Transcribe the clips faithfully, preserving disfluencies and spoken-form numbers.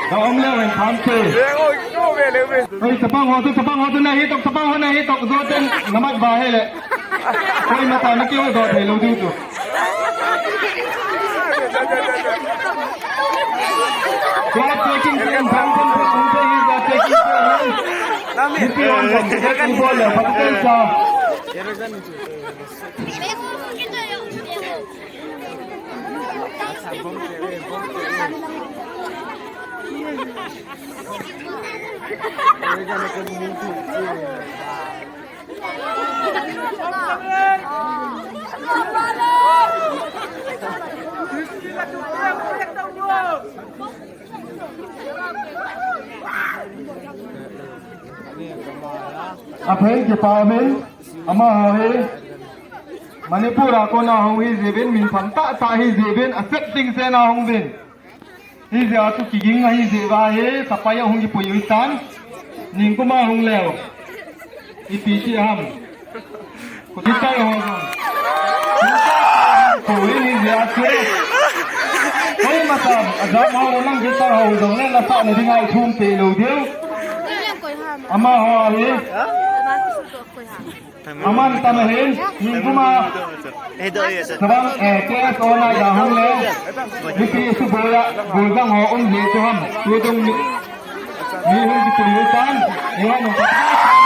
Ka om le wen tham te. Oi, chapang ho tu, chapang ho tu na hi tok, chapang ho na hi tok, zo ten namat ba he le. Oi, mata na ki ho do thei lo diu tu. They are taking ten thousand from Mumbai, they are taking ten. If you want to get involved, but Aphei kipa min, amaho hi Manipur a kona hung hi jeh uvin, minthang tah tah hi jeh uvin, asep ding sena hung uvin. Hijeh a chu kiging ahi jeh uva hi, sapai ahung kipui u hitan. Ningkum a hung leu. Ipi ti ham. Kutitai ho jong. Koi hijeh a chu. Koima chan, ajam ho lang kitai ho jong le, nasah na dinga ithum pe lou diu. Amaho hi. Aman tama hin, ningkum a, sabang, eh, K S O na ja hung le, mipi suboi a, goljang ho um jeh chu ham, tu dung mi, mi hung kipui u tan, ni ho nung kipui u tan.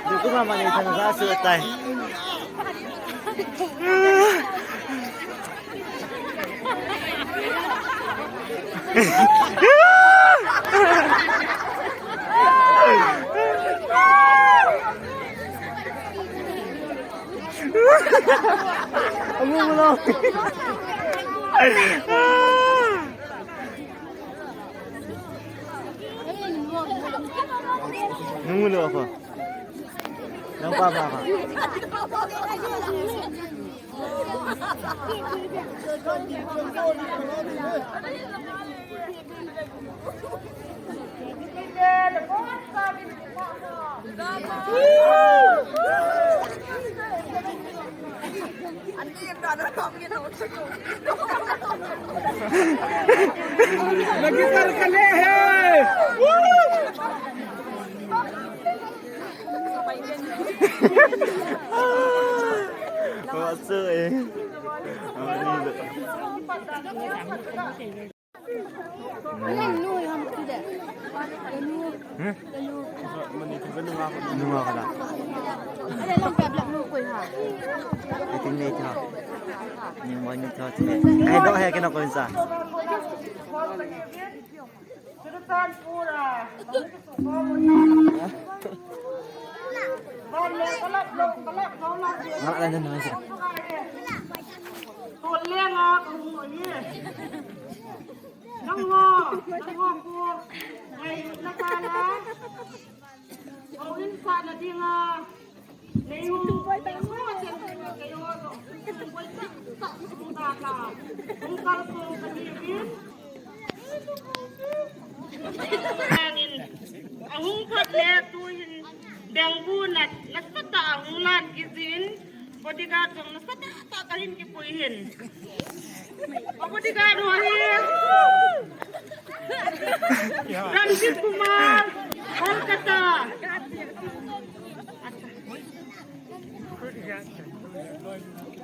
Dukuma mani thang sa su tai. Amu mulo. Nung mulo apa? Nang pa pa pa. Lagi tarkale hai. What's up, eh? How are you? Nangho, nangho khu ngailutna kala, houin sahna dinga, neiho, neiho chen keiho jong, hung kalsong kahiuvin. Hangin, ahung phat le tuhin, bengbu nat, nasatah a hung lan kijin, bodyguard jong nasatah tah tah in kipui hin. Bodyguard ho hi. Ramjit Kumar, Kolkata.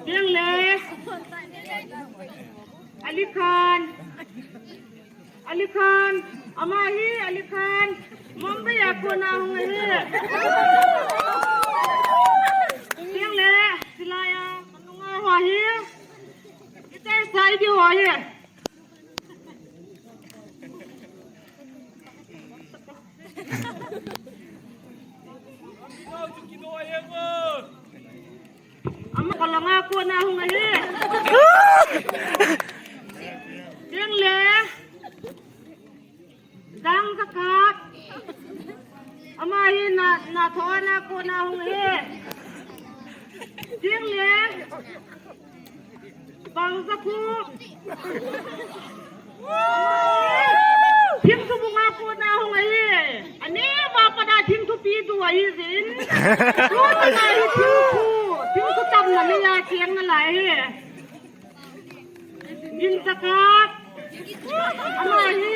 Tiang le. Ali Khan. Ali Khan, ama hi, Ali Khan, Mumbai a kona hung ahi. Tiang le, silai a, kanunga ho hi. Ite sai di ho hi. Ama kalanga kona hung ahi. Tiang le. Dang Kakap. Ama hi na, na thona kona hung ahi. Tiang le. Bang Kakap. Thingthu bunga kona hung ahi. Aneo a pat a thingthu pi tu ahi jin. Tuna hi thingthu, thingthu tamna neiya cheng nalai hi. Ginchakap. Ama hi.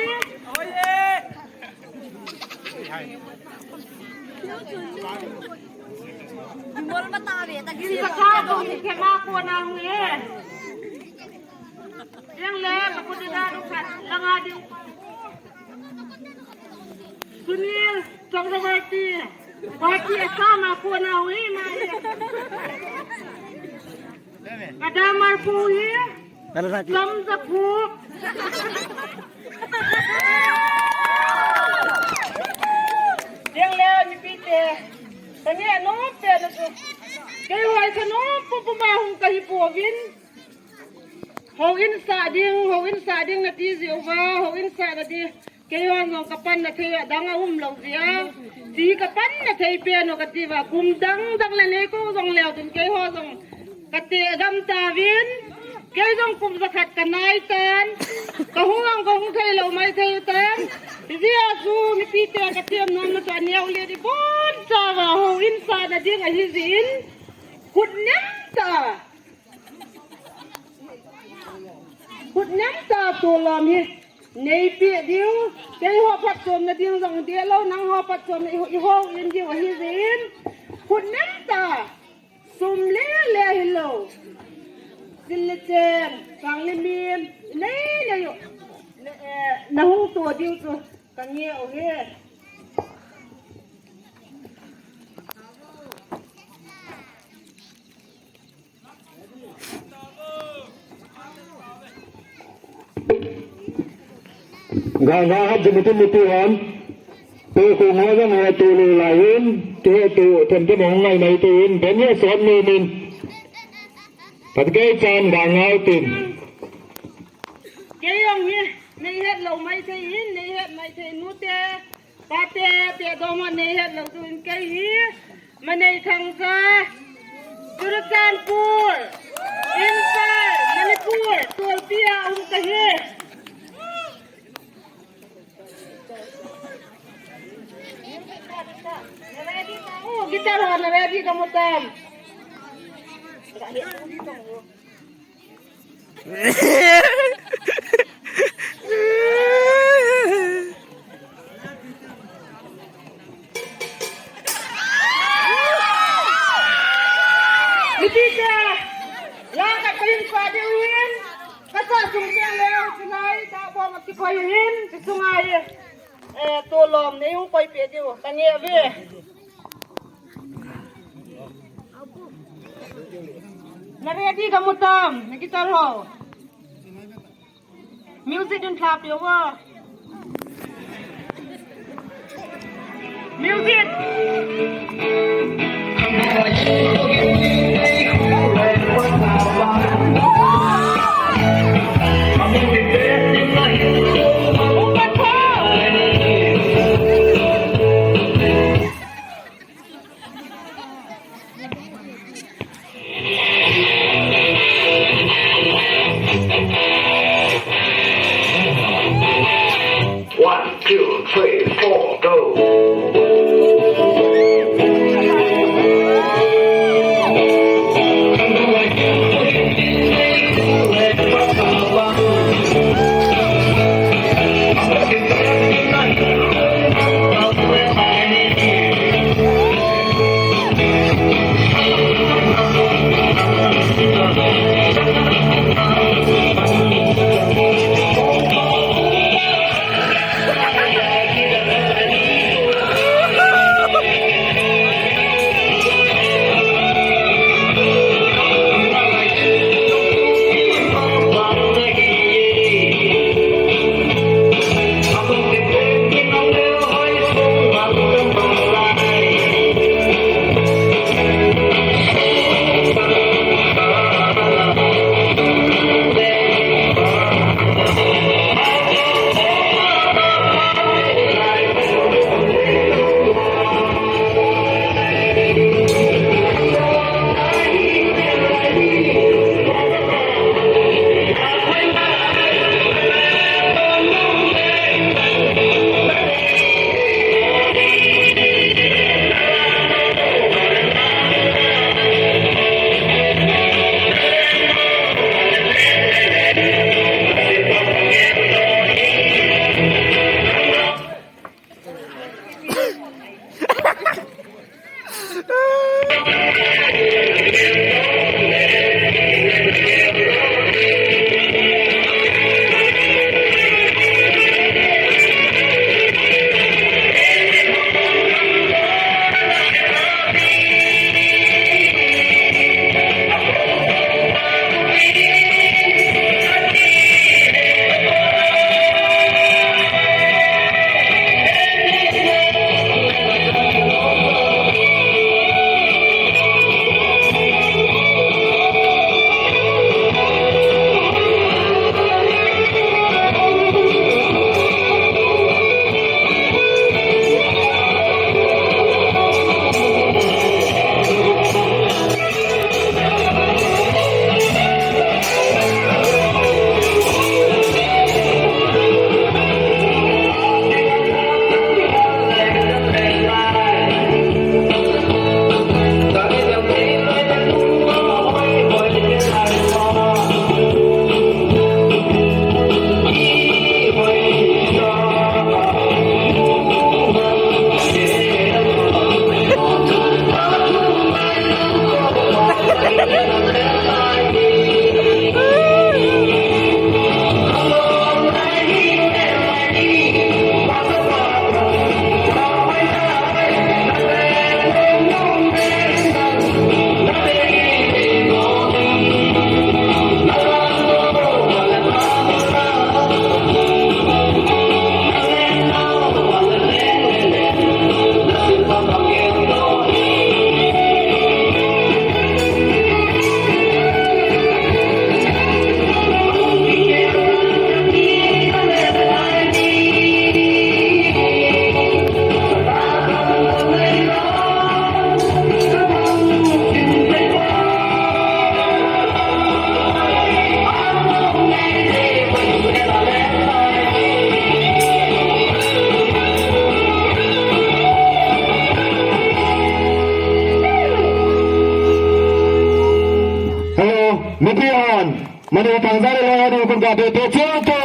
Ginchakap, Bongthema kona hung e. Jeng le, ka kut ding a du khat, langa ding. Sunil Chakraborty, Bharti Assam a kona hung e, ma e. Ka damar pu hi, Samjakhup. Jeng le, mipite. Ka neh nom pen a chu. Keiho hi ka nom pum pum a hung kahi pouvin. Houin sah ding, houin sah ding nati jiuva, houin sah nati. Keiho jong ka panna thei a dang aum lou jeh a. Ti ka panna thei pen u kati uva, kum dang dang le nei kou jong leu ding keiho jong ka tegam tauvin. Kei jong kum jakhat ka nai tan. Ka hung ang ka hung thei lou mai thei tan. Hijeh a chu mipite ka tem nom na chu aneo le di bon chauva houin sah na ding ahi jin. Khut nem tah a. Khut nem tah a tolom hi. Nei peh diu, keiho phatchomna ding jong deh lou, nangho phatchomna i, i houin diu ahi jin. Khut nem tah a, sum le le hilou. Sil le chen, sang le mim, nei nei u. Na, eh, na hung to diu chu, ka nge u hi. Ganga hat jumtu mutu hon. Tu ku ngo jong ho tu lu lai in, tu tu them them hung ngai nai tu in, ben ye som ni min. Pat kei chan ganga tin. Kei jong hi, nei het lou mai thei in, nei het mai thei nu te. Pate, te doma nei het lou tu in kei hi. Manei Thangja, Churachandpur, Imphal, Manipur, Tolpi a um kahi. Oh, guitar ho, na ready kamu tam. Mipite, la ka pin pa de win, ka sa sung teng leu, chungai, ta bom a kiphoi hin, chungai. Eh, tolom nei hung koi peh diu, ka nge ve. Na ready kamu tam, na guitar ho. Music din thlap diu vo. Music. One, two, three, four, go. Mipi hon, Manipur Thangzali loi a ding kum ka te te cheu te